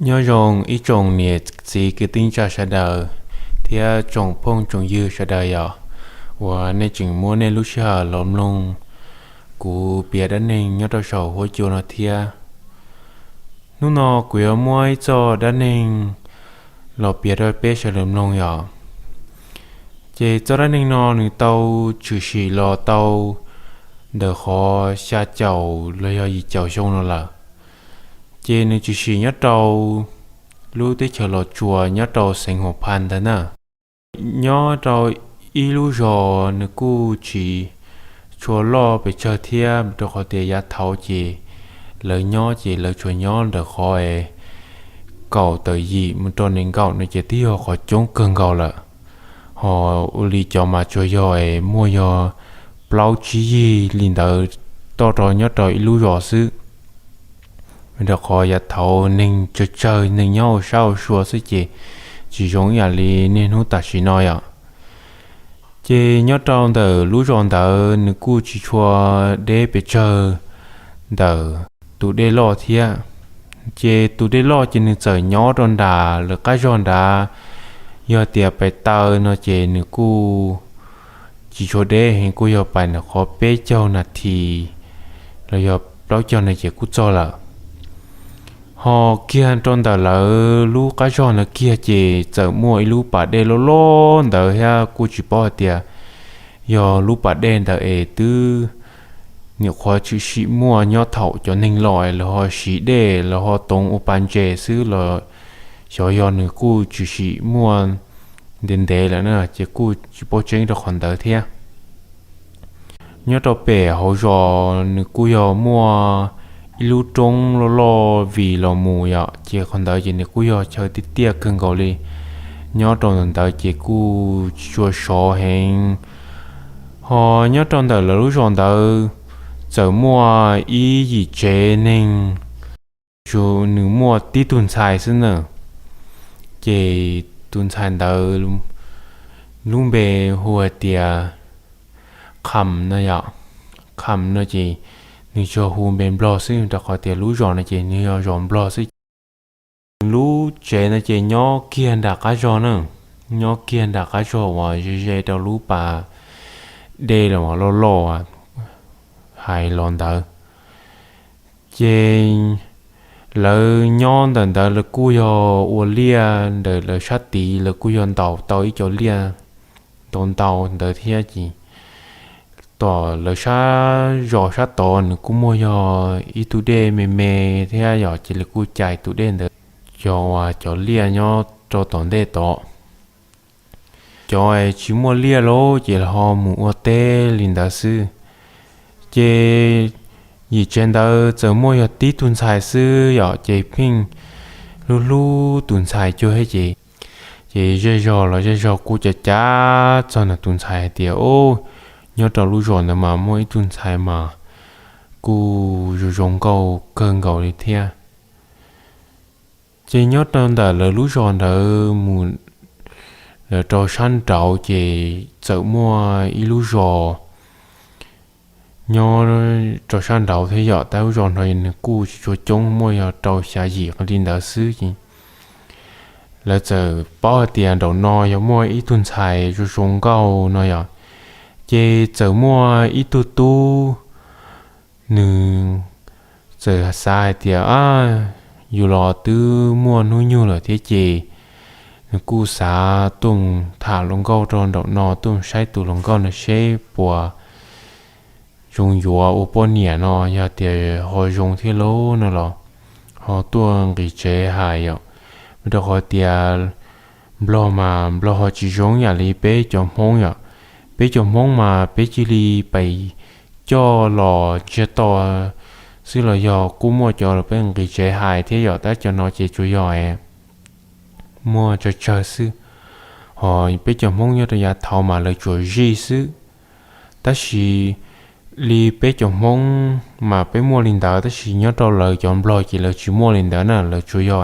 Nyob zoo ib tsoom niam txiv kwv tij neej tsa sawv daws thiab tsoom phooj tsoom ywg sawv daws yom, uas nej tseem muab nej lub sij hawm los mloog kuv piav dab neeg nyob rau saum huab cua no thiab. Hnub no kuv yuav muab ib txoj dab neeg los piav rau peb sawv daws mloog yom. Ces txoj dab neeg no nws tau tshwm sim los tau ntawm qhov xya caum los yog yim caum xyoo no lawm. Ces nws tshwm sim nyob rau lub teb chaws Los Tsuas nyob rau xeev Huas Pha ntawd na. Nyob rau ib lub zos nws kuj tsis tshua loj pes tsawg thiab, rau qhov tias yav thaud ces lawv nyob ces lawv tsuas nyob ntawm qhov kaum tawm yim mus rau nees nkaum no ces twb yog qhov coob kawg nkaus lawm. Ho ua li cov mas tsuas yog muaj yog plaub tsib yig li ntawd toj rau nyob rau ib lub zos xwb. Rau qhov yav thaud neeg tsawg tsawg, neeg nyob ua sab ua sua xwb ces tsis zoo ib yam li niaj hnub tam sim no yom. Ces nyob rau ntawm lub zos ntawd nws kuj tsis tshua deb pes tsawg ntawm tus dej loj thiab. Ces tus dej loj ces nws txawm nyob rau nram lawv qab zog nrad. Yog tias pais taw no ces nws kuj tsis tshua deb heev, kuj yog pais ntawm qhov peb caug nas this los yog plaub caug no ces kuj txog lawm. Ho kiag rau ntawm lawv lub qab zog ntawd kiag ces txawm muaj ib lub pas dej loj loj ntawd thiab, kuj tsis paub hais tias yog lub pas dej ntawd es twb nyuam qhuav tshwm sim muaj nyob thaum cov neeg los lawv ho siv dej lawv ho toov ua pas ntses xwb los xyov yog nws kuj tshwm sim muaj ntev ntev lawm na ces kuj tsis paub tseeb rau qhov ntawd thiab. Nyob rau pem hauv zos nws kuj yog muaj ib lub roob loj loj vim los mus yom, ces qhov ntawd ces nws kuj yog chaw tiaj tiaj kawg nkaus li. Nyob rau ntawm ntawd ces kuj tsis tshua sov heev. Ho nyob rau ntawm lawv lub zos ntawd txawm muaj ib yim tsev neeg, nws muaj tib tug ntxhais xwb na. Ces tus ntxhais ntawd lub npe hu hais tias Kham no yom. Kham no ces nws tsuas hu npe Nplog xwb rau qhov tias lub zos no ces nws yog zos Nplog xwb. Nws lub tsev no ces nyob kiag nram qab zog na, nyob kiag nram qab zog uas ze ze rau lub pas dej los loj loj hais los ntawd. Ces lawv nyob ntawm ntawd lawv kuj yog ua liaj ntawm lawv sab tid, lawv kuj yog ntaus tau ib co liaj, ntaus ntau ntawd thiab ces tom lawv sab zos sab tod nws kuj muaj yog ib tug dej me me thiab yom, ces lawv kuj cais tus dej ntawd cov uas cov liaj nyob rau tom ntej tod. Cov tsis muaj liaj lauj ces ho mus ua teb li ntawd xwb. Ces yim tsev ntawd txawm muaj yog tib tug ntxhais xwb yom, ces pheej hlub hlub tus ntxhais cuag thiab ces, ces zej zog los zej zog kuj cav cav txog ntawm tus ntxhais hais tias, Ub, nyob rau lub zos ntawd mas muaj ib tug ntxhais mas kuj zoo zoo nkauj kawg nkaus li thiab. Ces nyob rau ntawm lawv lub zos ntawd mus lawv rau sab nraud ces txawm muaj ib lub zos nyob rau sab nraud thiab yom, tab lub zos no nws kuj tsis tshua coob, muaj yog rau xya yim li ntawd xwb ces lawv txawm paub hais tias nraum no yog muaj ib tug ntxhais zoo zoo nkauj no yom. Ces txawm muaj ib tug tub, nws txawm xav hais tias, A, yus los twb muaj hnub nyoog lawm thiab ces nws kuj xav tuaj mus tham hluas nkauj rau nraum no, tuaj mus saib tus hluas nkauj no seb puas zoo yuav ua poj niam no, yog tias ho zoo thiab lauj no los ho tuaj nqis tsev hais yom. Rau qhov tias Nplog mas Nplog ho tsis zoo yam li peb cov Hmoob yom. Peb cov Hmoob mas peb cia li pais coj los tsiag to xwb los yog kuj muaj cov los peb nqis tsev hais thiab yom, tab cov no ces tsuas yog muaj tsawg tsawg xwb. Ho peb cov Hmoob nyob rau yav thaud mas lawv tsuas zij xwb. Tab sis li peb cov Hmoob mas peb muaj li ntawd, tab sis nyob rau lawv cov Nplog ces lawv tsis muaj li ntawd na, lawv tsuas yog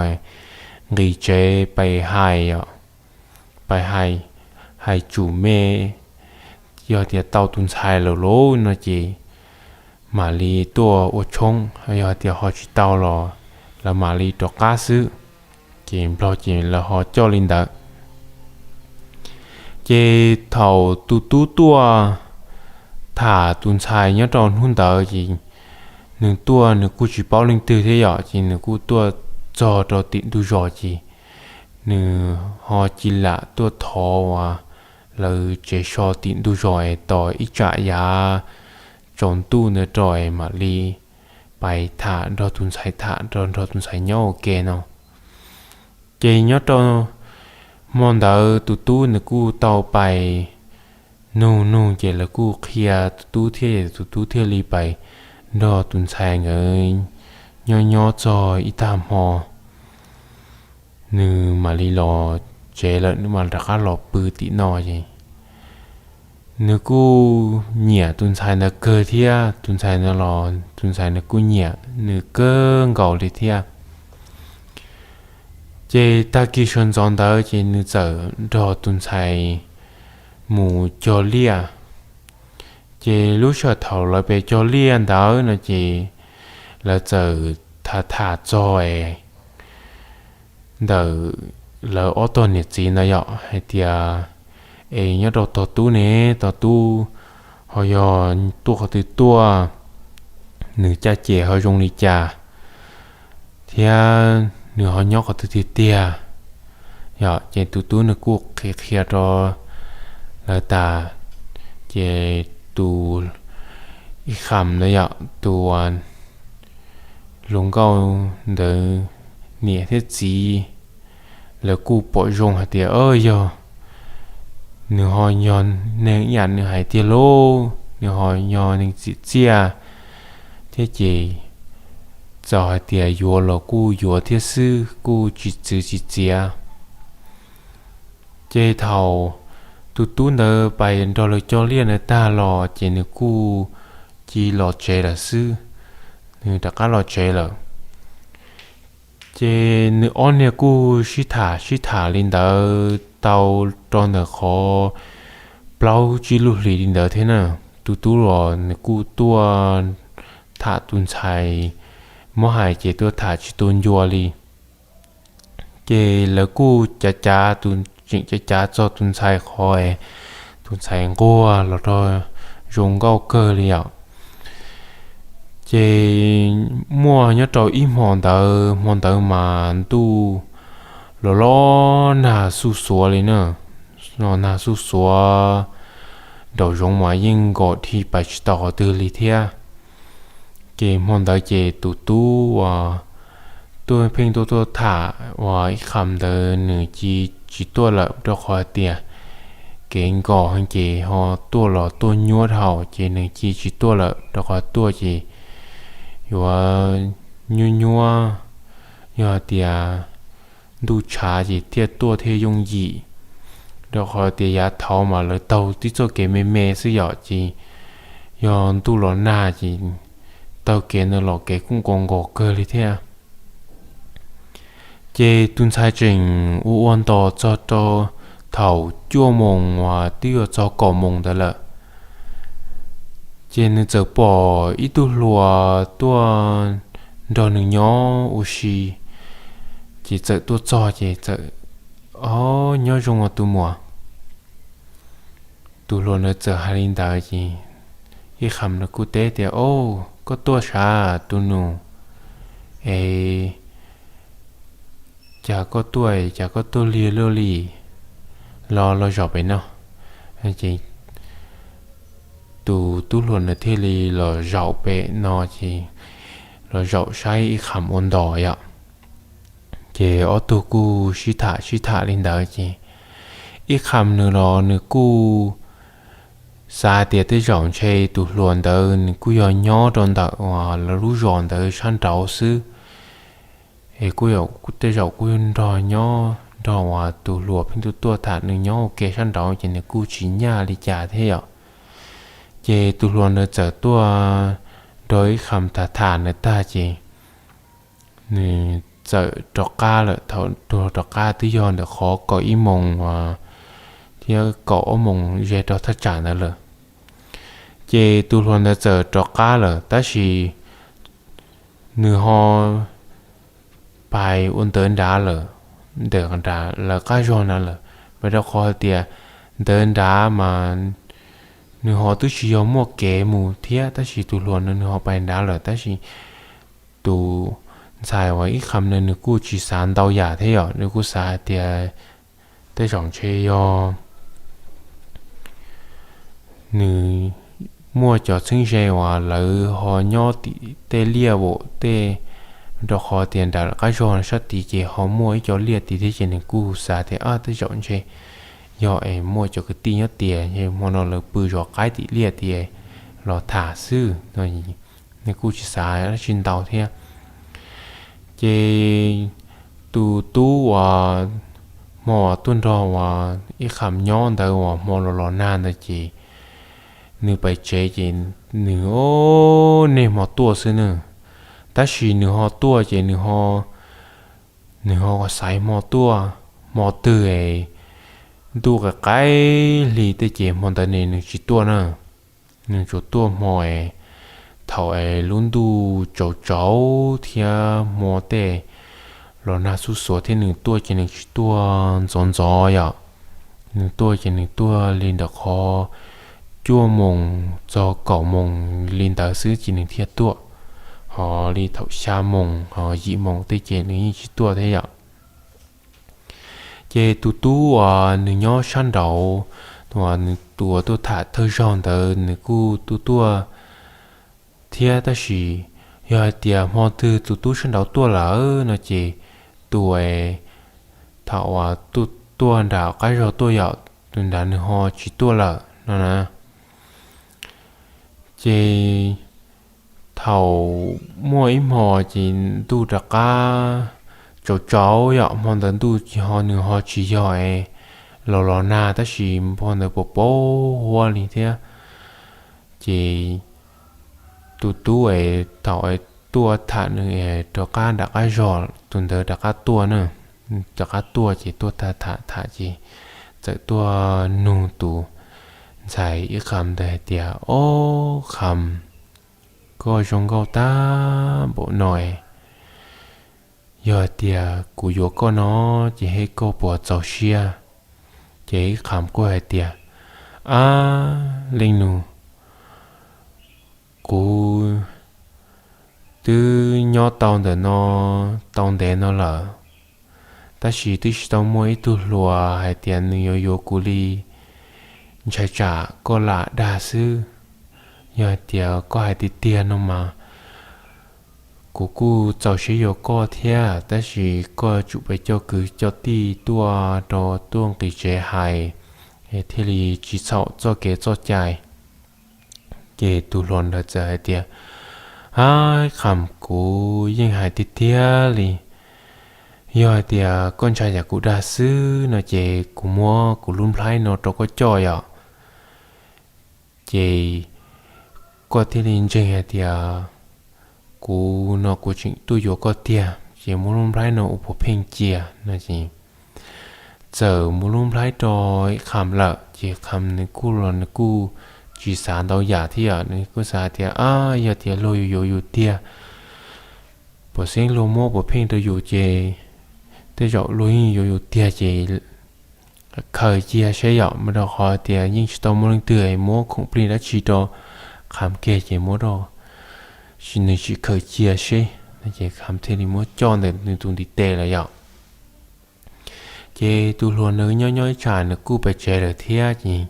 nqis tsev pais hais, pais hais, hais tsum me, yog tias tau tus ntxhais lawm lauj no ces mam li tuaj ua tshoob, yog tias ho tsis tau los lawv mam li rov qab xwb. Ces Nplog ces lawv ho coj li ntawd. Ces thaum tus tub tuaj tham tus ntxhais nyob rau hnub ntawd ces nws tuaj nws kuj tsis paub leej twg thiab yom, ces nws kuj tuaj txog rau tim ntug zos ces nws ho cia li tuaj thov uas lawv tsev so tim ntug zos es tos ib tsam yav tsaus ntuj ntawd rau es mam li pais tham nrog tus ntxhais, tham nrog tus ntxhais nyob ua ke no. Ces nyob rau hmo ntawd tus tub nws kuj tau pais nug nug ces lawv kuj qhia tus tub thiab, tus tub thiaj li pais nrog tus ntxhais nkawd nyob nyob txog ib tag hmo, nws mam li los tsev lawm, nws mam rov qab los pw tim no ces nws kuj nyiam tus ntxhais ntawd kawg thiab, tus ntxhais ntawd los tus ntxhais ntawd kuj nyiam nws kawg nkaus li thiab. Ces tag kis sawv ntxov ntawd ces nws txawm nrog tus ntxhais mus cog liaj. Ces lub sij hawm thaum lawv pem cog liaj ntawd no ces lawv txawm tham tham txog es ntawm lawv ob tog niam txiv ntawd yom, hais tias es nyob rau tog tub ne, tog tub ho yog tuaj qhov twg tuaj, nws caj ces ho zoo li cas thiab nws ho nyob qhov twg tiag tiag. Yog ces tus tub nws kuj qhia qhia rau lawv tas, ces tus ib qham ntawd yom, tus hluas nkauj ntawd niam thiab txiv lawv kuj pom zoo hais tias yog nws ho yog neeg ib yam nws hais tiag lauj, nws ho yog neeg tsim txiaj thiab ces txawm hais tias yuav los kuj yuav thiab xwb, kuj tsis txwv tsis txiav. Ces thaum tus tub ntawd pais nrog lawv cog liaj ntawd tag los ces nws kuj cia los tsev lawm xwb, nws rov qab los tsev lawm. Ces nws ob niag kuj sib tham sib tham li ntawd tau rau ntawm qhov plaub tsib lub hlis li ntawd thiab na. Tus tub los nws kuj tuaj tham tus ntxhais, muab hais ces tuaj tham tsis tu ncua li. Ces lawv kuj cav cav tus, tseem cav cav txog tus ntxhais qhov es tus ntxhais nquag los rau zoo nkauj kawg li os. Ces muaj nyob rau ib hmo ntawd, hmo ntawd mas ntuj los los nag xuj xuav li na, los nag xuj xuav, nraum zoov mas yeej nkaum dhi pais tsis tau qhov twg li thiab. Ces hmo ntawd ces tus tub uas tuaj pheej tuaj tuaj tham uas ib qham ntawd nws cia tsis tuaj lawm rau qhov hais tias kev nkaus heev ces ho tuaj los tuaj nyuab dhau ces nws cia tsis tuaj lawm rau qhov tuaj ces yuav nyuab nyuab, yog hais tias ntuj tshav ces thiaj tuaj thiaj yooj yim, rau qhov tias yav thaud mas lawv taug tib txoj kev me me xwb yom, ces yog ntuj los nag ces taug kev ntawd los kev kuj nkaus nkaus kawg li thiab. Ces tus ntxhais tseem ua ua ntos txog rau thaum cuaj moos uas twb yuav txog kaum moos ntawd lawm, ces nws txawm pom ib tug hluas tuaj nrog nws nyob ua si, ces txawm tuaj txog ces txawm, O, nyob zoo os tus muam. Tus hluas ntawd txawm hais li ntawd ces ib qham nws kuj teb tias, O, koj tuaj sav tus nus, es cas koj tuaj, cas koj tuaj lig luaj li, los los zaum pem no. Ces tus tub hluas ntawd thiaj li los zaum pem no ces los zaum saib ib qham ua ntos yom. Ces ob tug kuj sib tham sib tham li ntawd ces ib qham nws los nws kuj xav tias tej zaum ntshe tus hluas ntawd nws kuj yog nyob rau ntawm uas lawv lub zos ntawd sab nraud xwb, es kuj tej zaum kuj nrog nyob nrog uas tus hluas pheej tuaj tuaj tham nws nyob ua ke sab nraud ces nws kuj tsis nyaj li cas thiab yom. Ces tus hluas ntawd txawm tuaj nrog ib qham tham tham nws tag ces nws txawm rov qab lawm. Thaum tus hluas rov qab twb yog ntawm qhov kaum ib moos thiab kaum ob moos ze rau thaj tsam ntawd lawm. Ces tus hluas ntawd txawm rov qab lawm tab sis nws ho pais ua ntawv nrad lawm. ntawm lawv qab zog na lawm, vim rau qhov hais tias ntawd nrad mas nws ho twb tsis yog muaj kev mus thiab, tab sis tus hluas no nws ho pais nrad lawm, tab sis tus ntxhais uas ib qham no nws kuj tsis xav ntau yam thiab yom, nws kuj xav hais tias tej zaum ntshe yog nws muaj cov txheeb ze uas lawv ho nyob tim tej liaj vim tej, rau qhov tias nram qab zog sab tid ces ho muaj ib co liaj tid thiab, ces nws kuj xav tias tej zaum ntshe yog es muaj cov kwv tij nyob tias hmo no lawv pw zov qaib tim liaj tid los tham xwb no, nws kuj tsis xav dab tsi ntau thiab. Ces tus tub uas hmo tuaj nrog uas ib qham nyob ntawd uas hmo los los nag ntawd ces nws pais tsev ces nws, o, niaj hmo tuaj xwb na, tab sis nws ho tuaj ces nws ho, nws ho xaiv hmo tuaj, hmo twg es ntuj qaim qaim hli tej ces hmo ntawd ne nws tsis tuaj na. Nws tsuas tuaj hmo es thaum es lub ntuj tsaus tsaus thiab hmo tej los nag xuj xuav thiab nws tuaj ces nws tsis tuaj ntxov ntxov yom. Nws tuaj ces nws tuaj li ntawm qhov cuaj moos txog kaum moos li ntawd xwb ces nws thiaj tuaj, ho li thaum xya moos ho yim moos tej ces nws yeej tsis tuaj thiab yom. Ces tus tub uas nws nyob sab nraud, uas nws tus uas tuaj tham thawj zaug ntawd nws kuj tuaj tuaj thiab, tab sis yog hais tias hmo twg tus tub sab nraud tuaj lawm no ces tus es thaum uas tuaj nram qab zog tuaj yom, tus nrad nws ho tsis tuaj lawm no na. Ces thaum muaj ib hmo ces ntuj rov qab tsaus tsaus yom, hmo ntawd ntuj ho nws ho tsis yog es los los nag, tab sis hmo ntawd pos pos huab li thiab. Ces tus tub es thaum es tuaj tham nws es rov qab nram qab zog, tus ntawd rov qab tuaj na, rov qab tuaj ces tuaj tham tham tham ces txawm tuaj nug tus ntxhais ib qham ntawd hais tias, Ob qham, koj zoo nkauj tag npaum no es, yog hais tias kuv yuav koj no ces hej koj puas txaus siab? Ces ib qham kuj hais tias, Ab leej nus, kuv twb nyob tau ntawm no tau ntev no lawm, tab sis twb tsis tau muaj ib tug hluas hais tias nws yuav yuav kuv li, ntshai tsam koj lam dag xwb. Yog hais tias koj hais tiag tiag no mas kuv kuj txaus siab yuav koj thiab, tab sis koj tsum pab coj kwv coj tij tuaj rau tuaj nqis tsev hais, thiaj li tsis txhaum txoj kev txoj cai. Ces tus hluas ntawd txawm hais tias, Ab qham, kuv yeej hais tiag tiag li. Yog hais tias koj ntshai yam kuv dag xwb no ces kuv muab kuv lub nplhaib no rau koj coj yom, ces koj thiaj li ntseeg hais tias kuv no kuv tseem tuaj yuav koj tiag. Ces muab lub nplhaib no ua puav pheej cia no ces txawm muab lub nplhaib rau ib qham lawm, ces qham nws kuj los nws kuj tsis xav ntau yam thiab yom, nws kuj xav tias, Ab, yog tias luag yuav yuav yus tiag, puas xeeb luag muab puav pheej rau yus ces tej zaum luag yeej yuav yus tiag ces khaws cia seb yom, mas rau qhov tias yeej tsis tau muaj leej twg muab khoom plig dab tsi rau qham kiag ces muab rau, nws tsis khaws cia seb, ces qham thiaj li muab coj ntawm nws tus ntiv tes lawm yom. Ces tus hluas nws nyob nyob ib tsam nws kuj pais tsev lawm thiab ces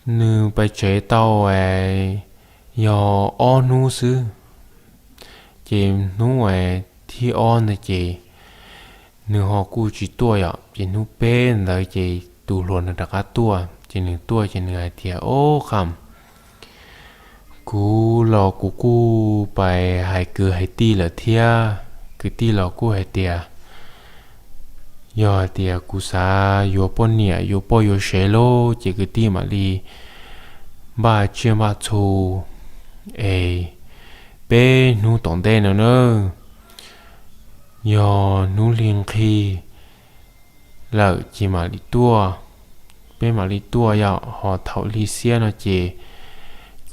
nws pais tsev tau yog ob hnub xwb. Ces hnub thib ob ntawd ces nws ho kuj tsis tuaj yom, ces hnub peb ntawd ces tus hluas nws rov qab tuaj, ces nws tuaj ces nws hais tias, Ob qham, kuv los kuv kuj pais hais kwv hais tij lawm thiab, kwv tij los kuj hais tias yog hais tias kuv xav yuav poj niam yuav poj yuav sev lawm ces kwv tij mam li npaj tsiaj npaj txhu es peb hnub tom ntej no na, yog hnub hli nqhis lawm ces mam li tuaj, peb mam li tuaj yom, ho thaum hli xiab no ces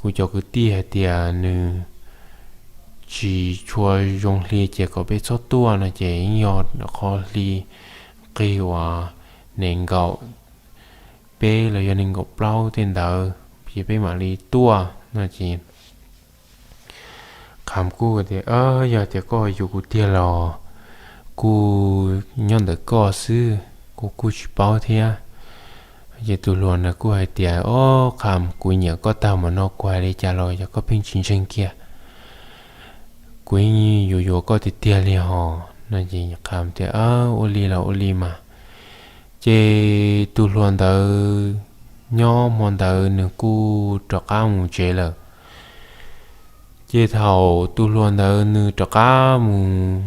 kuv cov kwv tij hais tias nws tsis tshua zoo hli ces kom peb txhob tuaj no ces yeej yog qhov hli qig uas nees nkaum peb los yog nees nkaum plaub tej ntawd ces peb mam li tuaj no ces Qham kuj tias, Yog tias koj yuav kuv tiag los kuj nyob ntawm koj xwb, kuv kuj tsis paub thiab. Ces tus hluas ntawd kuj hais tias, Ob, Qham, kuv nyiam koj tag mas no kuv hais li cas los yog koj pheej tsis ntseeg kiag. Kuv yeej yuav yuav koj tiag tiag li hos no. Ces Qham tias, Ua li los ua li mas. Ces tus hluas ntawd nyob hmo ntawd nws kuj rov qab mus tsev lawm. Ces thaum tus hluas ntawd nws rov qab mus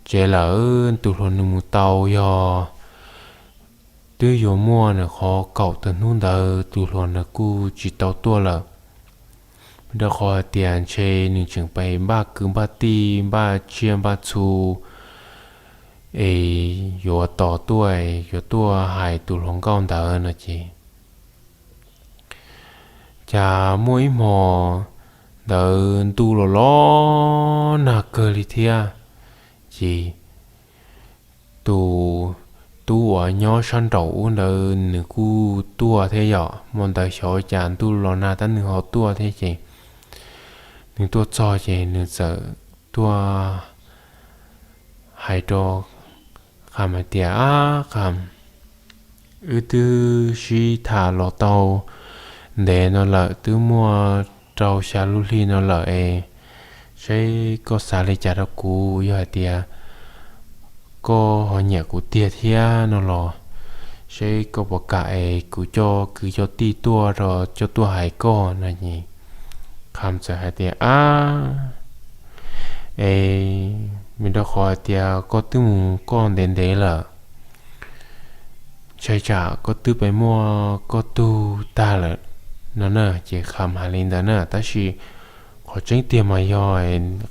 tsev lawm, tus hluas nws mus tau yog twb yuav muaj nws qhov kaum tawm hnub ntawd tus hluas nws kuj tsis tau tuaj lawm. Rau qhov hais tias ntshe nws tseem pais npaj kwv npaj tij npaj tsiaj npaj txhu es yuav tos tuaj, yuav tuaj hais tus hluas nkauj ntawd no ces cas muaj ib hmo ntawd ntuj los los nag kawg li thiab. Ces tus tub uas nyob sab nraum ub ntawd nws kuj tuaj thiab yom, hmo ntawd xyov cas ntuj los nag tab nws ho tuaj thiab ces nws tuaj txog ces nws txawm tuaj hais rau Qham hais tias, Ab Qham, wb twb sib tham los tau ntev no lawm, twb muaj rau xya lub hli no lawm es saib koj xav li cas rau kuv, yog hais tias koj ho nyiam kuv tiag thiab no los saib koj puas kam es kuv coj kwv coj tij tuaj rau coj tuaj hais koj no. Qham txawm hais tias, Ab, es vim rau qhov hais tias koj twb mus koj ntev ntev lawm, ntshai tsam koj twb pais muaj koj tug tag lawm no na. Ces Qham hais li ntawd na, tab sis qhov tseeb tiag mas yog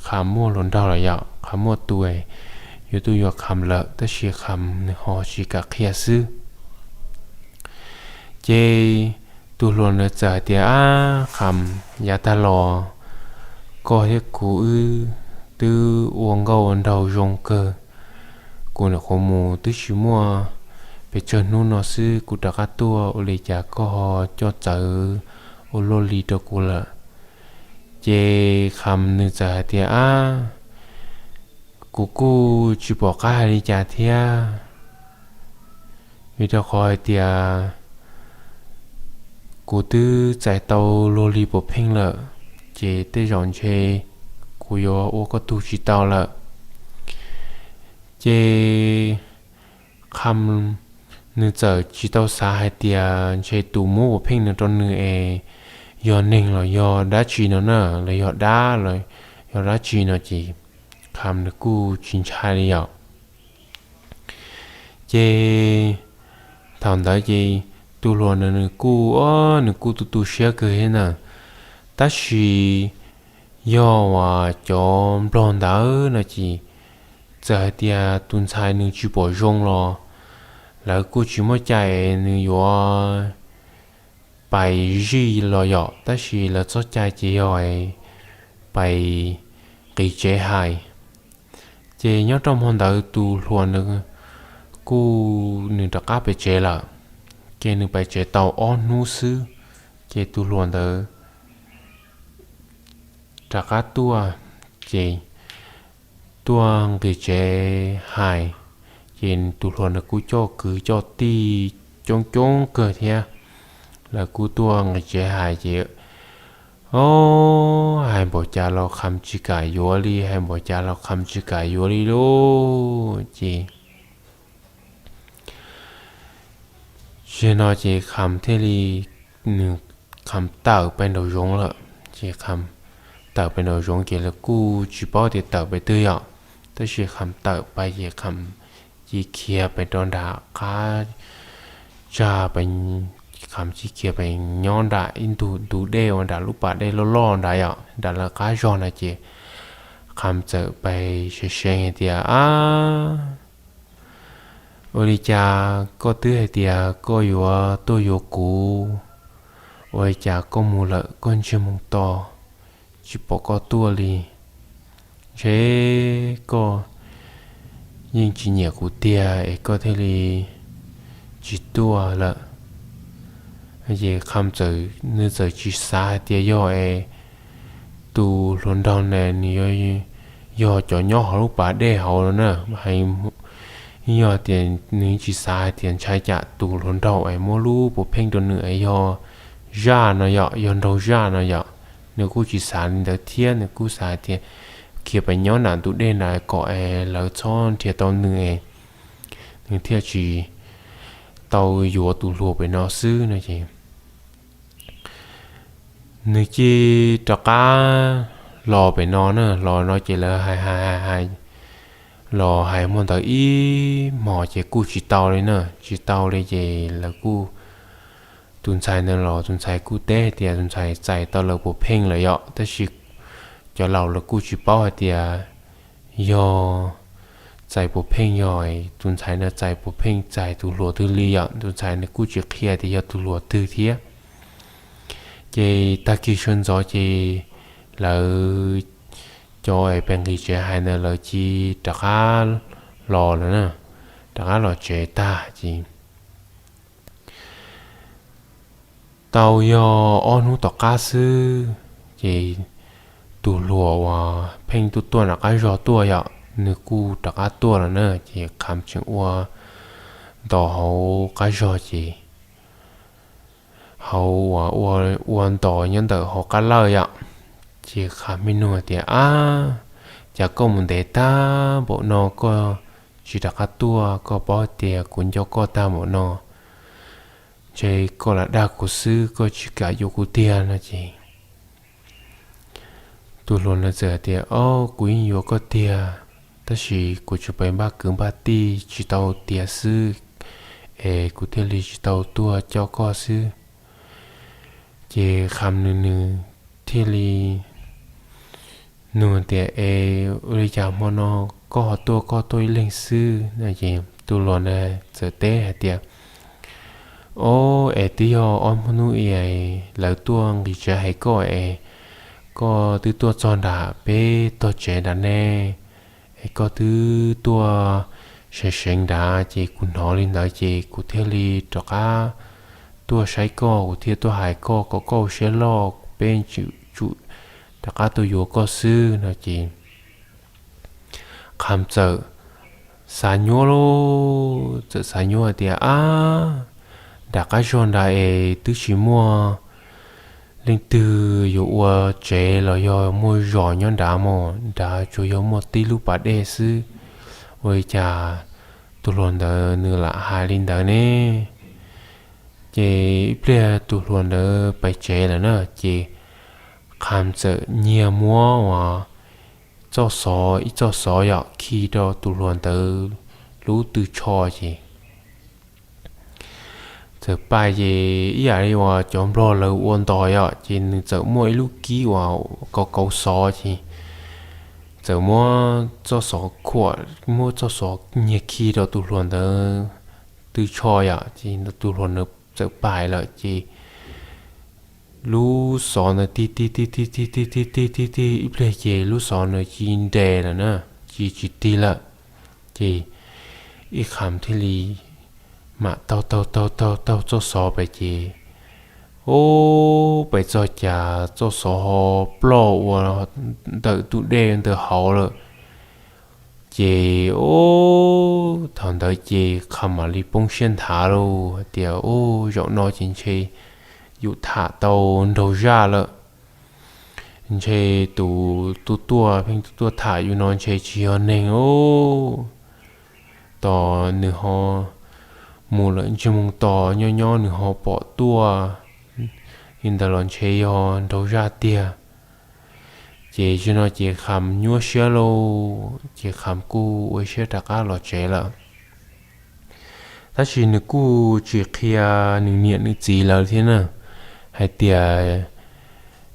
Qham muaj hluas nraug lawm yom, Qham muaj tus yuav tuaj yuav Qham lawm, tab sis Qham nws ho tsis kam qhia xwb. Ces tus hluas ntawd txawm hais tias, Ab Qham, yav tag los koj thiab kuv wb twb ua nkauj ua nraug zoo kawg, kuv nyuam qhuav mus twb tsis muaj pes tsawg hnub no xwb kuv rov qab tuaj, ua li cas koj ho coj txawv ua luaj li rau kuv lawm? Ces Qham nws txawm hais tias, Ab, kuv kuj tsis pom qab hais li cas thiab, vim rau qhov hais tias kuv twb txais tau luag li puav pheej lawm, ces tej zaum ntshe kuv yuav ua koj tug tsis tau lawm. Ces Qham nws txawm tsis tau xav hais tias ntshe tus muab puav pheej no rau nws es yog neeg los yog dab tsi no na, los yog dab los yog dab tsi no ces Qham nws kuj tsis ntshai li yom. Ces thaum ntawd ces tus hluas ntawd nws kuj, o, nws kuj tu tu siab kawg thiab na. Tab sis yog uas cov nplog ntawd no ces txawm hais tias tus ntxhais nws tsis pom zoo los lawv kuj tsis muaj cai nws yuav pais zij los yom, tab sis lawv txoj cai ces yog pais nqis tsev hais. Ces nyob rau hmo ntawd tus hluas ntawd kuj nws rov qab pem tsev lawm, ces nws pem tsev tau ob hnub xwb, ces tus hluas ntawd rov qab tuaj, ces tuaj nqis tsev hais, ces tus hluas ntawd kuj coj kwv coj tij coob coob kawg thiab, lawv kuj tuaj nqis tsev hais ces, o, hais npaum cas los Qham tsis kam yuav li, hais npaum cas los Qham tsis kam yuav li lauj. Ces zaum no ces Qham thiaj li, nws, Qham tawm pais nraum zoov lawm, ces Qham tawm pais nraum zoov ces lawv kuj tsis paub tias tawm pais twg yom, tab sis Qham tawm pais ces Qham cia khiav pais rau nram qab tsag, Qham cia khiav pais nyob nram ib ntug ntug dej uas nram lub pas dej loj loj nrad yom, nram lawv qab zog na ces Qham txawm pais seev seev hais tias, Ab, ua li cas koj twb hais tias koj yuav tuaj yuav kuv, ua li cas koj mus lawm koj ntsiag mus to? tsis pom koj tuaj li. Ntshe koj yeej tsis nyiam kuv tiag es koj thiaj li tsis tuaj lawm. Ces Kham txawm, nws txawm tsis xav hais tias yog es tus hluas nraug ne nws yog cov nyob hauv lub pas dej hauv no na, yog tias nws tsis xav hais tias ntshai tsam tus hluas nraug es muab lub puas pheej rau nws es yog zaj no yom, yog nraug zaj no yom. Nws kuj tsis xav li ntawd thiab, nws kuj xav hais tias khiav pem nyob nram tus dej na kom es lawv txhob nrhiav tau nws es nws thiaj tsis tau yuav tus hluas pem no xwb no ces nws cia li rov qab los pem no na, los no ces lawv hais hais hais hais, los hais hmo ntawd ib hmos ces kuj tsis tau li na, tsis tau li ces lawv kuj, tus ntxhais ntawd los tus ntxhais kuj teb tias tus ntxhais txais tau lawv puas pheej lawm yom, tab sis cov laus lawv kuj tsis paub hais tias yog txais puas pheej, yog tus ntxhais no txais puas pheej txais tus hluas twg li yom, tus ntxhais nws kuj tsis qhia tias yog tus hluas twg thiab. Ces tag kis sawv ntxov ces lawv cov es pem nqis tsev hais ntawd lawv cia li rov qab los lawm na, rov qab los tsev tag ces tau yog ob hnub tom qab xwb ces tus hluas uas pheej tuaj tuaj nram qab zog tuaj yom, nws kuj rov qab tuaj lawm na, ces Kham tseem ua ntos hauv qab zog ces hauv uas ua ntos nyob ntawm hauv qab lawj yom. Ces Kham me nug tias, Ab, cas koj mus ntev tag npaum no koj tsis rov qab tuaj, koj paub tias kuv nco koj tag npaum no, ntshe koj lam dag kuv xwb, koj tsis kam yuav kuv tiag no ces tus hluas ntawd txawm hais tias, Ob, kuv yeej yuav koj tiag, tab sis kuv tsuas pheej npaj kwv npaj tij tsis tau tiav xwb es kuv thiaj li tsis tau tuaj coj koj xwb. Ces Kham nws nws thiaj li nug tias, Es ua li cas hmo no koj ho tuaj, koj tuaj ib leeg xwb no ces tus hluas ntawd txawm teb hais tias, Ob, es twb yog ob hnub ib lawv tuaj nqis tsev hais koj es koj twb tuaj txog nram peb tog tsev nram ne, es koj twb tuaj seev seev nrad ces kuv hnov li ntawd ces kuv thiaj li rov qab tuaj saib koj, kuv thiaj tuaj hais koj kom koj ua siab loj, peb tsum rov qab tuaj yuav koj xwb no ces Kham txawm xav nyuaj lauj, txawm xav nyuaj hais tias, Ab, nram qab zog nrad es twb tsis muaj leej twg yuav ua tsev los yog muaj zos nyob nrad mog, nrad tsuas yog muaj tib lub pas dej xwb, ua li cas tus hluas ntawd nws lam hais li ntawd ne? Ces ib pliag tus hluas ntawd pais tsev lawm na ces Kham txawm nyiag muab uas txoj xov, ib txoj xov yom khi rau tus hluas ntawd lub tw tsho ces txawm pais ces ib yam li uas cov nplog lawv ua ntos yom, ces nws txawm muaj ib lub kib uas kauv kauv xov ces txawm muab txoj xov khuam, muab txoj xov nyiag khi rau tus hluas ntawd tw tsho yom, ces tus hluas ntawd txawm pais lawm ces lub xov ntawd tig tig tig tig tig tig tig tig tig tig ib pliag ces lub xov ntawd cia li nres lawm na, cia li tsis tig lawm. Ces ib Kham thiaj li mam taug taug taug taug taug txoj xov pais ces, ub, pais txog cas txoj xov ho ploj ua ntawm tus dej ntawd hauv lawm. Ces ub, thaum ntawd ces Kham mam li poob siab nthav lauj, hais tias, Ub, zaum no ces ntshe yus tham tau nraug zaj lawm. Ntshe tus tuaj tuaj pheej tuaj tuaj tham yus no ntshe tsis yog neeg lauj. Tos nws ho mus lawm ntsej moo tos nyob nyob nws ho pom tuaj li ntawd los ntshe yog nraug zaj tiag. Ces zaum no ces Kham nyuaj siab lauj, ces Kham kuj ua siab rov qab los tsev lawm. Tab sis nws kuj tsis qhia nws niam nws txiv lawv thiab na, hais tias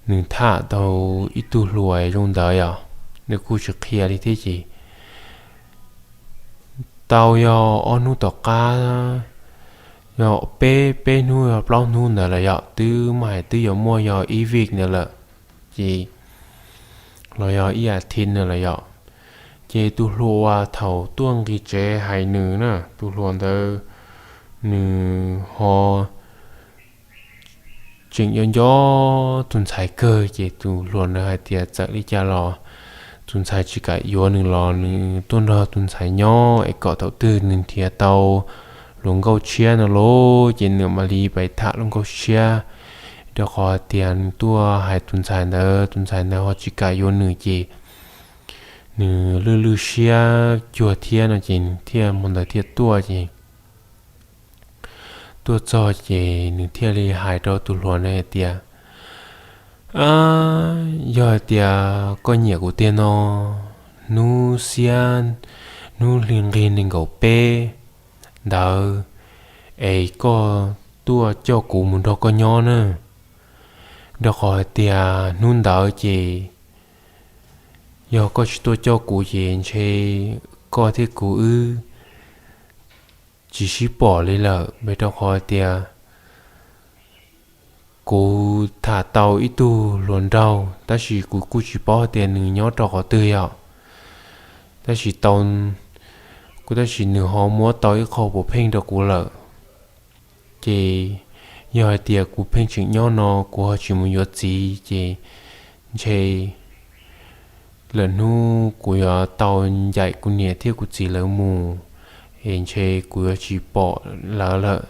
nws tham tau ib tug hluas zoo ntawd yom, nws kuj tsis qhia li thiab ces tau yog ob hnub tom qab, yog peb, peb hnub yog plaub hnub ntawd lawm yom, twb muaj hais twb yuav muaj yog ib vij ntawd lawm. Ces los yog ib as thiv no los yom. Ces tus hluas uas thaum tuaj nqis tsev hais nws na, tus hluas ntawd nws ho tseem yuav nco tus ntxhais kawg, ces tus hluas ntawd hais tias txawm li cas los tus ntxhais tsis kam yuav nws los nws tuaj nrog tus ntxhais nyob es kom thaum twg nws nrhiav tau hluas nkauj tshiab no lauj, ces nws mam li pais tham hluas nkauj tshiab. Rau qhov hais tias nws tuaj hais tus ntxhais ntawd, tus ntxhais ntawd ho tsis kam yuav nws ces nws lwj lwj siab cuag thiab no ces nws thiaj, hmo ntawd thiaj tuaj ces tuaj txog ces nws thiaj li hais rau tus hluas ntawd hais tias, A, yog hais tias koj nyiam kuv tiag no, hnub xiab, hnub hli nqig nees nkaum peb ntawd es koj tuaj coj kuv mus nrog koj nyob na. Rau qhov hais tias hnub ntawd ces yog koj tsis tuaj coj kuv ces ntshe koj thiab kuv wb tsis sib pom li lawm, vim rau qhov tias kuv tham tau ib tug hluas nraug, tab sis kuv kuj tsis paub tias nws nyob rau qhov twg yom. Tab sis tau, kuv tab sis nws ho muab tau ib qho puav pheej rau kuv lawm. Ces yog hais tias kuv pheej tseem nyob no kuv ho tsis mus yuav txiv ces ntshe lwm hnub kuv yuav tau ncaim kuv niam thiab kuv txiv lawv mus, es ntshe kuv yuav tsis pom lawv lawm.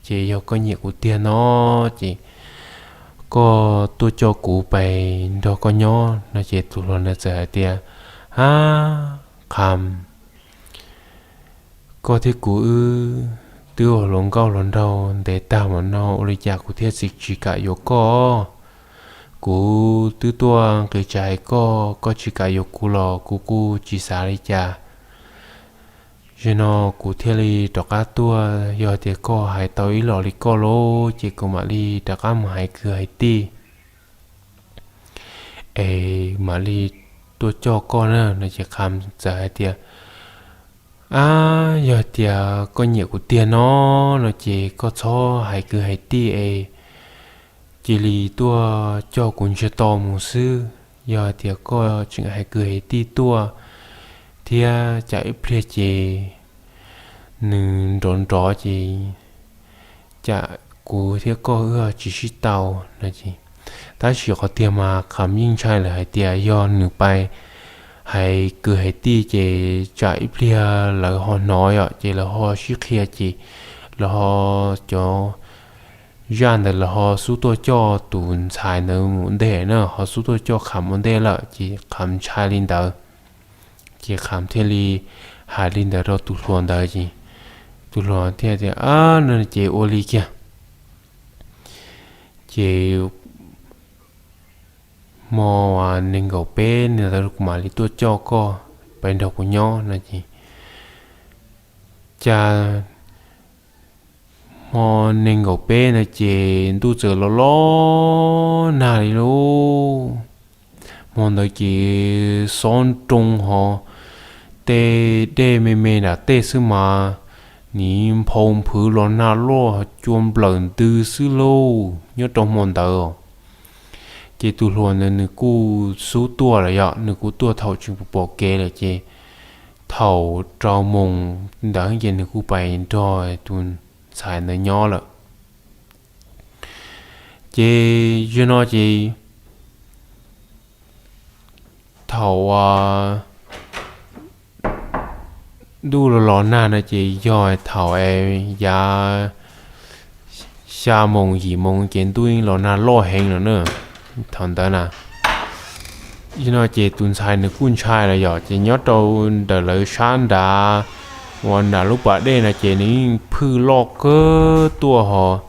Ces yog koj nyiam kuv tiag no ces koj tuaj coj kuv pais nrog koj nyob no. Ces tus hluas ntawd txawm hais tias, A, Qham, koj thiab kuv wb twb ua hluas nkauj hluas nraug ntev tag mas no ua li cas kuv thiaj tsis kam yuav koj. Kuv twb tuaj nqis tsev hais koj, koj tsis kam yuav kuv los kuv kuj tsis xav li cas. Zaum no kuv thiaj li rov qab tuaj, yog tias koj hais tau ib los li koj lawm ces kuv mam li rov qab mus hais kwv hais tij es mam li tuaj coj koj na no. Ces Qham txawm hais tias, A, yog tias koj nyiam kuv tiag no no ces koj txhob hais kwv hais tij es cia li tuaj coj kuv ntsiag to mus xwb. Yog tias koj tseem hais kwv hais tij tuaj thiab cas ib pliag ces nws nrov nrov ces cas kuv thiab koj wb tsis sib tau no. Tab sis qhov tiag mas Qham yeej ntshai lawm hais tias yog nws pais hais kwv hais tij ces tsam ib pliag lawv ho hnov yom, ces lawv ho sib qhia ces lawv ho, cov zaj ntawd lawv ho xub tuaj coj tus ntxhais ntawd mus ntej na, ho xub tuaj coj Qham mus ntej lawm ces Qham ntshai li ntawd. Ces Qham thiaj li hais li ntawd rau tus hluas ntawd ces tus hluas thiaj tias, A, no ces ua li kiag. Ces hmo nees nkaum peb ntawd kuv mam li tuaj coj koj pais nrog kuv nyob no. Ces cas hmo nees nkaum peb ntawd ces ntuj txawm los los nag li lauj. Hmo ntawd ces xob nroo hos tej dej me me nram tej xwb mas nim nphau nphwv los nag loj cua nplawm ntws xwb lauj nyob rau hmo ntawd. Ces tus hluas ntawd nws kuj xub tuaj lawm yom, nws kuj tuaj thaum tseem pom kev lawm ces thaum rau moos ntawd ces nws kuj pais nrog tus ntxhais ntawd nyob lawm. Ces yog no ces thaum ntuj los los nag no ces yog thaum yav xya moos yim moos ces ntuj yeej los nag loj heev lawm na. Thaum ntawd na, yog no ces tus ntxhais nws kuj ntshai lawm yom, ces nyob rau ntawm lawv sab nrad uas nram lub pas dej no ces nws yeej phwj loj kawg tuaj hos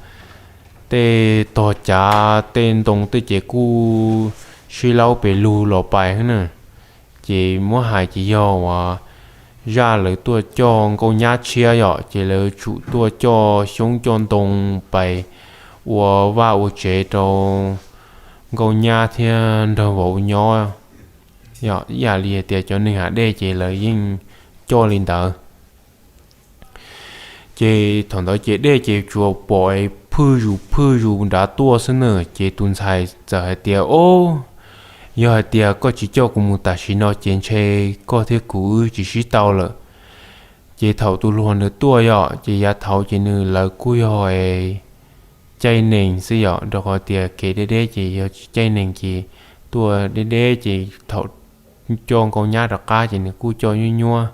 tej tog cav tej ntoo tej ces kuj sib laub pes lug los pais na. Ces muab hais ces yog uas zaj lawv tuaj coj nkauj nyab tshiab yom, ces lawv tsum tuaj coj xyoob coj ntoo pais ua vaj ua tsev rau nkauj nyab thiab nraug vauv nyob. Yog ib yam li hais tias cov neeg hav dej ces lawv yeej coj li ntawd. Ces thaum ntawd ces dej ces tsuas pom phwj zus phwj zus nrad tuaj xwb na, ces tus ntxhais txawm hais tias, Ob, Yog hais tias koj tsis coj kuv mus tam sim no ces ntshe koj thiab kuv wb tsis sib tau lawm. Ces thaum tus hluas nws tuaj yom, ces yav thaud ces nws lawv kuj yog es caij nees xwb yom, rau qhov tias kev deb deb ces yog tsis caij nees ces tuaj deb deb ces thaum coj nkauj nyab rov qab ces nws kuj coj nyuab nyuab.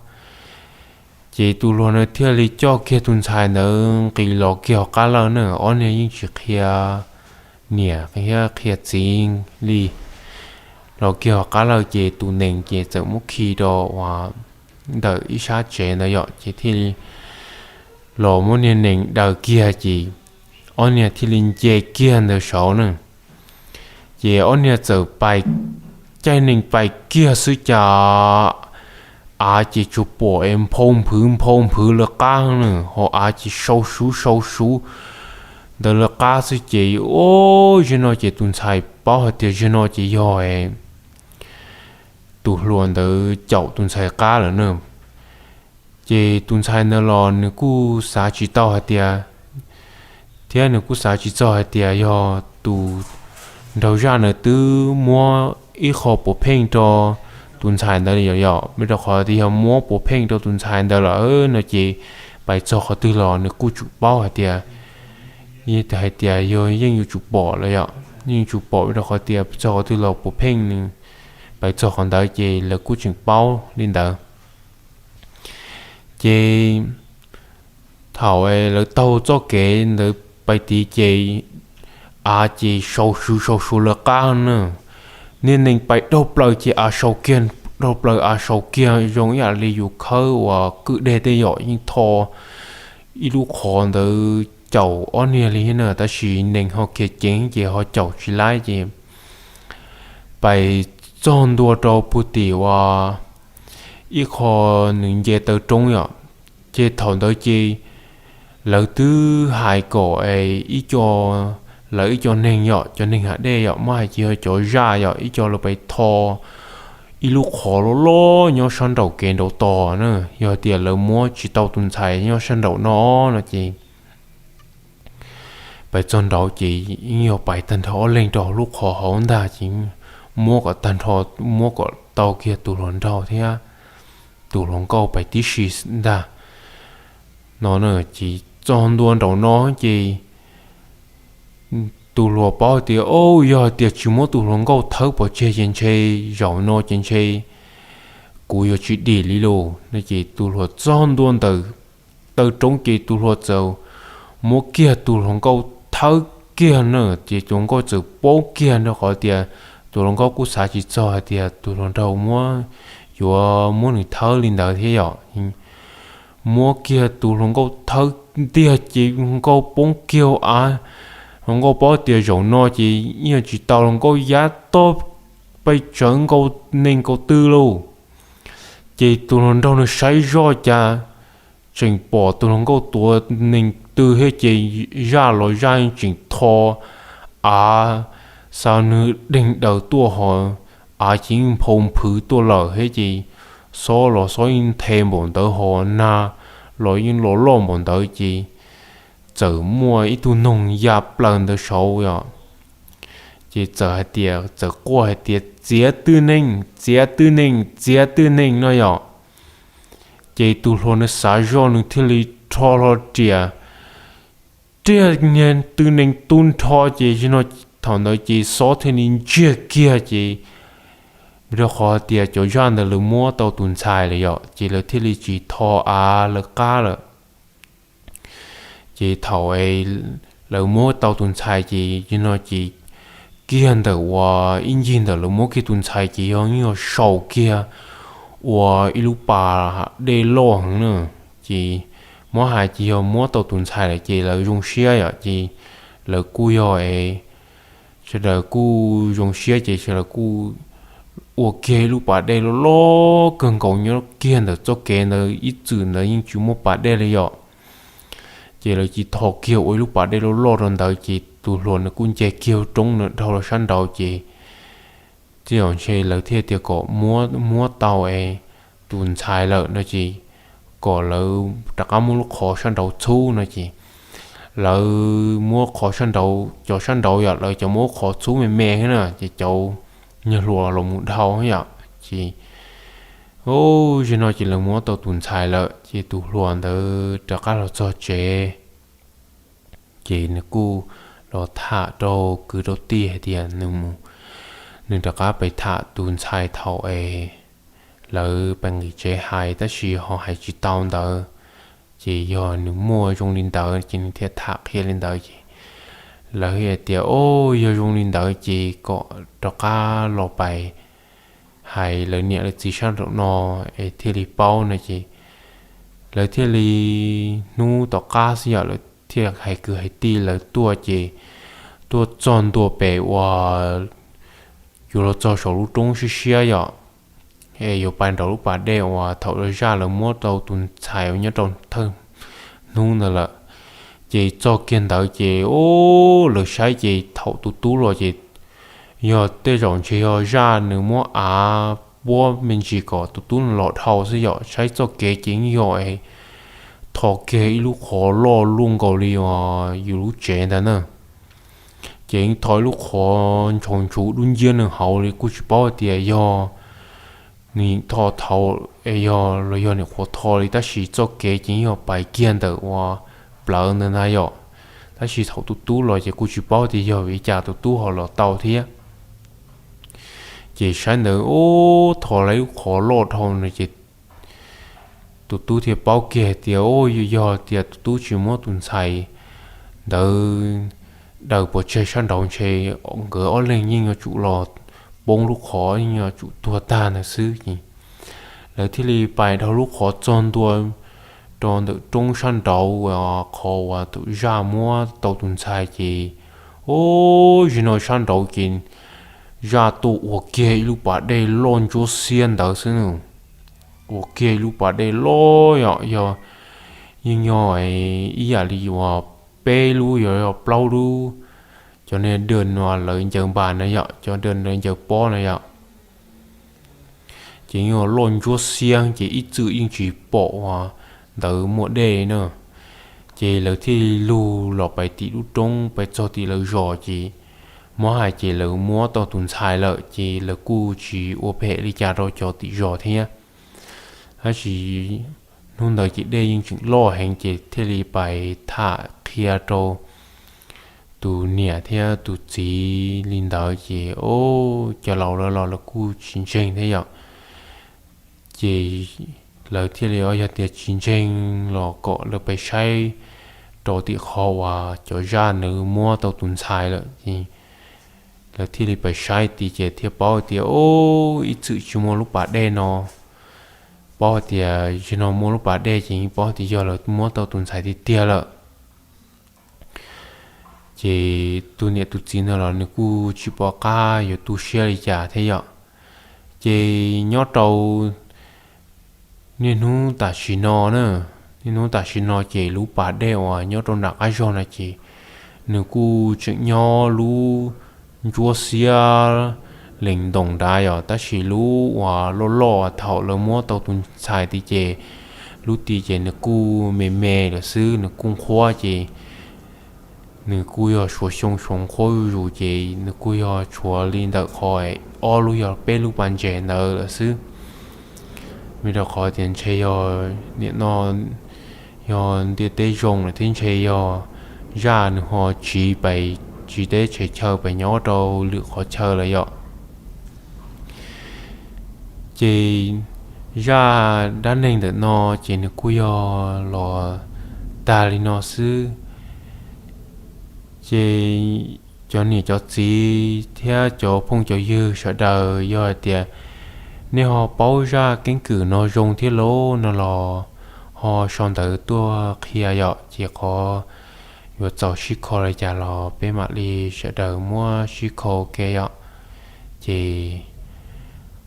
Ces tus hluas na thiaj li coj kiag tus ntxhais ntawd nqis los kiag hauv qab lawj na, ob niag yeej tsis qhia niam thiab qhia txiv li. Los kiag hauv qab lawj ces tus nees ces txawm muab khi rau uas ntawm ib sab tsev ntawd yom, ces thiaj li los muab niag nees daws kiag ces ob niag thiaj li nce kiag ntawd saud na. Ces ob niag txawm pais, caij nees pais kiag xwb cas av ces tsuas pom es nphau nphwv nphau nphwv lawv qab na, ho av ces sau suv sau suv ntawd lawv qab xwb ces, o, zaum no ces tus ntxhais paub hais tias zaum no ces yog tus hluas ntawd caum tus ntxhais qab lawm na. Ces tus ntxhais ntawd los nws kuj xav tsis tau hais tias, thiab nws kuj xav tsis txog hais tias yog tus nraug zaj ntawd twb muab ib qho puav pheej rau tus ntxhais ntawd yom, yog rau qhov tias yog muab puav pheej rau tus ntxhais ntawd lawm no ces pais txog qhov twg los nws kuj tsum paub hais tias, hais tias yog yeej yuav tsum pom lawm yom, yeej tsum pom rau qhov tias txog qhov twg los puav pheej nws pais txog qhov ntawd ces lawv kuj tseem paub li ntawd. Ces thaum lawv taug txoj kev ntawd pais tid ces av ces sau suv sau suv lawv qab na. Niag nees pais dhau plaws ces av sau kiag, dhau plaws av sau kiag zoo ib yam li yus khawb uas kwj deg tej yom, yeej tho ib lub qhov ntawd caum ob niag li na, tab sis nees ho khiav ceev ces ho caum tsis laib ces pais txog ntua rau puag tim uas ib qho nws nce taw roob yom. Ces thaum ntawd ces lawv twb hais kom ib co, lawv ib co neeg yom, cov neeg hav dej yom, muab hais ces yog cov zaj yom, ib co lawv pais tho ib lub qhov loj loj nyob sab nraum kev nraud tos na. Yog tias lawv muab tsis tau tus ntxhais nyob sab nraum no no ces pais txog nraud ces yeej yog pais tag nrho ob leeg rau lub qhov hauv ntag ces muab kom tag nrho, muab kom tau kiag tus hluas nraug thiab tus hluas nkauj pais tib si ntag no na. Ces txog ntua nraum no ces tus hluas paub tias, o, yog tias tsis muab tus hluas nkauj thawb pov tseg ces ntshe zaum no ces ntshe kuv yuav tsis dim li lauj no ces tus hluas txog ntua ntawm taw roob ces tus hluas txawm muab kiag tus hluas nkauj thawb kiag na, ces tus hluas nkauj txawm poob kiag rau qhov tias tus hluas nkauj kuj xav tsis txog hais tias tus hluas nraug muab, yuav muab nws thawb li ntawd thiab yom. Muab kiag tus hluas nkauj thawb ntiag ces hluas nkauj poob kiag hauv av. Hluas nkauj paub tias zaum no ces yeej tsis tau, hluas nkauj yab toj pes tsawv nkaus nees nkaus tw lauj. Ces tus hluas nraug nws saib zoj cas tseem pom tus hluas nkauj tuav nees tw thiab ces zaj los zaj tseem tho av xa nws deeg daws tuaj ho av ces yeej nphau nphwv tuaj lawm thiab ces xob los xob yeej nthe npaum ntawd ho nag los yeej los loj npaum ntawd ces txawm muaj ib tug noog ya plaws ntawd saud yom. Ces txawm hais tias, txawm quaj hais tias, txiav twj neeg, txiav twj neeg, txiav twj neeg no yom. Ces tus hluas nws xav zoj nws thiaj li rho hlo riam, riam niag twj neeg tu nrho ces no, thaum ntawd ces xob thiaj li ntsiag kiag ces rau qhov tias cov zaj ntawd lawv muab tau tus ntxhais lawm yom, ces lawv thiaj li tsis tho av lawv qab lawm. Ces thaum lawv muab tau tus ntxhais ces no ces kiag ntawm uas ib ncig ntawm lawv muab kiag tus ntxhais ces yog, yog sau kiag ua ib lub pas dej loj heev na. Ces muab hais ces yog muab tau tus ntxhais lawm ces lawv zoo siab yom, ces lawv kuj yog es sawv daws kuj zoo siab ces sawv daws kuj ua kiag ib lub pas dej loj loj kawg nkaus nyob kiag ntawm txoj kev ntawd, ib txwm ntawd yeej tsis muaj pas dej li yom. Ces lawv cia li tho kiag ua ib lub pas dej loj loj rau ntawd ces tus hluas nws kuj nce kiag roob na dhau los sab nraud ces tej zaum ntshe lawv thiaj tias kom muab, muab tau es tus ntxhais lawm no ces kom lawv rov qab muab lub qhov sab nraud txhub no ces lawv muab qhov sab nraud, cov sab nraud yom, lawv cov muab qhov txhub me me thiab na, ces cov niag hluas los mus dhau yom. Ces, o, zaum no ces lawv muab tau tus ntxhais lawm ces tus hluas ntawd rov qab los txog tsev. Ces nws kuj los tham rau kwv rau tij hais tias nws, nws rov qab pais tham tus ntxhais thaum es lawv pais nqis tsev hais, tab sis ho hais tsis tau ntawd. Ces yog nws muaj zoo li ntawd ces nws thiaj tham qhia li ntawd ces lawv hais tias, o, yog zoo li ntawd ces kom rov qab los pais hais lawv niam lawv txiv sab nraum no es thiaj li paub no ces lawv thiaj li, hnub tom qab xwb yom, lawv thiaj hais kwv hais tij lawv tuaj ces tuaj txog ntua pem uas yuav los txog saum lub roob siab siab yom, es yuav pais nraum lub pas dej uas thaum zaj lawv muab tau tus ntxhais uas nyob rau thawj hnub ntawd lawm. Ces txog kiag ntawd ces, o, lawv saib ces thaum tus tub los ces yog tej zaum ntshe yog zaj nws muab av puab me ntsis kom tus tub los dhau xwb yom, saib txoj kev ces yeej yog tho kiag ib lub qhov loj luaj nkaus li uas yus lub tsev ntawd na. Ces yeej tho ib lub qhov ntshau ntsuv dub nciab nws hauv li, kuj tsis paub tias yog nws tho thaum es yog los yog nws qhuav tho li, tab sis txoj kev ces yeej yog pais kiag ntawm uas plawv ntawd ntag yom. Tab sis thaum tus tub los ces kuj tsis paub tias yog vim li cas tus tub ho los tau thiab. Ces saib ntawd, o, tho lawm ib lub qhov loj dhau no ces tus tub thiaj paub kiag tias, o, yog tias tus tub tsis muab tus ntxhais ntawd daws pov tseg sab nraud ntshe nkawd ob leeg yeej yuav tsum los poob lub qhov, yeej yuav tsum tuag tag ntawd xwb. Lawv thiaj li pais dhau lub qhov txog ntua rau ntawm roob sab nraud, qhov uas tus zaj muab tau tus ntxhais ces, o, zaum no sab nraud ces zaj tuaj ua kiag ib lub pas dej loj ntsuab xiab ntawd xwb. Ua kiag ib lub pas dej loj yom, yog, yeej yog ib yam li uas peb lub, yog, yog plaub lub, cov niag dej no lawv ncaws npas na yom, cov dej lawv ncaws pob na yom. Ces yeej loj ntsuab xiab ces ib txwm yeej tsis pom ntawd muaj dej na. Ces lawv thiaj li lug los pais tim lub roob, pais txog tim lawv zos ces muab hais ces lawv muab tau tus ntxhais lawm ces lawv kuj tsis ua phem li cas rau cov tim zos thiab. Tab sis hnub ntawd ces dej yeej tseem loj heev ces thiaj li pais tham qhia rau tus niam thiab tus txiv li ntawd ces, o, cov laus lawv los lawv kuj tsis ntseeg thiab yom. Ces lawv thiaj li, o, yog tias tsis ntseeg los kom lawv pais saib rau tim qhov uas cov zaj nws muab tau tus ntxhais lawm. Lawv thiaj li pais saib tid ces thiaj paub tias, o, ib txwm tsis muaj lub pas dej no. Paub tias zaum no muaj lub pas dej ces yeej paub tias yog lawv muab tau tus ntxhais tiag tiag lawm. Ces tus niam tus txiv ntawd los nws kuj tsis pom qab yuav tu siab li cas thiab yom. Ces nyob rau niaj hnub tam sim no na, niaj hnub tam sim no ces lub pas dej uas nyob rau nram qab zog no ces nws kuj tseem nyob lub ntsuab xiab lees ntoos nrad yom, tab sis lub uas loj loj thaum lawv muab tau tus ntxhais tid ces lub tid ces nws kuj me me lawm xwb, nws kuj nqhuab ces nws kuj yog suav xyoo suav nqhuab zuj zus ces nws kuj yog tshuav li ntawm qhov ob lub yog peb lub pas ntses ntawd lawm xwb. Vim rau qhov tias ntshe yog nim no yog ntiaj teb zoo lawm thiab ntshe yog zaj nws ho tsiv pais tsiv teb tsheb chaw pais nyob rau lwm qhov chaw lawm yom. Ces zaj dab neeg ntawm no ces nws kuj yog los tag li no xwb. Ces cov niam cov txiv thiab cov phooj cov ywg sawv daws, yog hais tias nej ho paub zaj keeb kwm no zoo thiab lauj no los ho sau ntawv tuaj qhia yom, ces qhov yuav txaus sib kho li cas los peb mam li sawv daws muab sib kho ua ke yom. Ces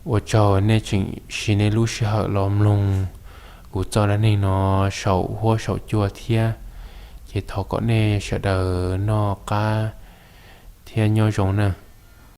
ua tsaug nej tseem siv nej lub sij hawm los mloog kuv txoj dab neeg no saum huab saum cua thiab. Ces thov kom nej sawv daws noj qab thiab nyob zoo na.